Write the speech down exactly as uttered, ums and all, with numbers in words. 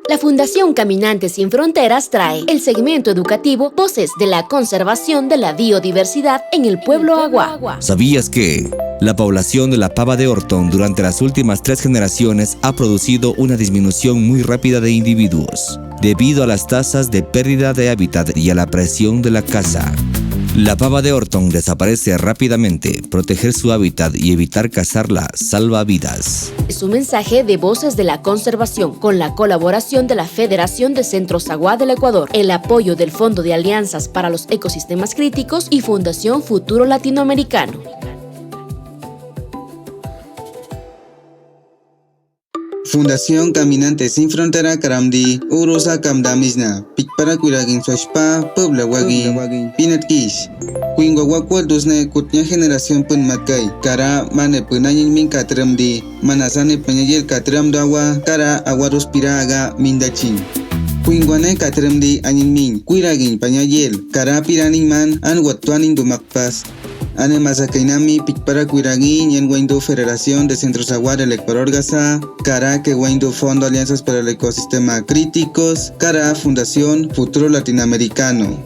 La Fundación Caminantes Sin Fronteras trae el segmento educativo Voces de la Conservación de la Biodiversidad en el Pueblo Awa. ¿Sabías que la población de la pava de Orton durante las últimas tres generaciones ha producido una disminución muy rápida de individuos, debido a las tasas de pérdida de hábitat y a la presión de la caza? La pava de Orton desaparece rápidamente. Proteger su hábitat y evitar cazarla salva vidas. Es un mensaje de Voces de la Conservación, con la colaboración de la Federación de Centros Awa del Ecuador, el apoyo del Fondo de Alianzas para los Ecosistemas Críticos y Fundación Futuro Latinoamericano. Fundación Caminantes Sin Frontera karam di, urus akam damisna, Pichpara Kwiragin Swachpa, Puebla Wagin, Pinat Kis. Kwingwa wa kwah dusne kutnya generación pun makai, kara mane pun anin min katrem di, mana sane panyayel katrem dawa, kara awarus pira aga mindachin. Kwingwa ne katrem di anin min, kwiragin panyayel, kara pira nin man, an wat tuanin dumak pas. Ane masa kainami Pichpara Kwiragin, yan wain du Federación de Centros Awa del Ecuador gasa, kara ke wain du Fondo Alianzas para el Ecosistema Críticos, kara Fundación Futuro Latinoamericano.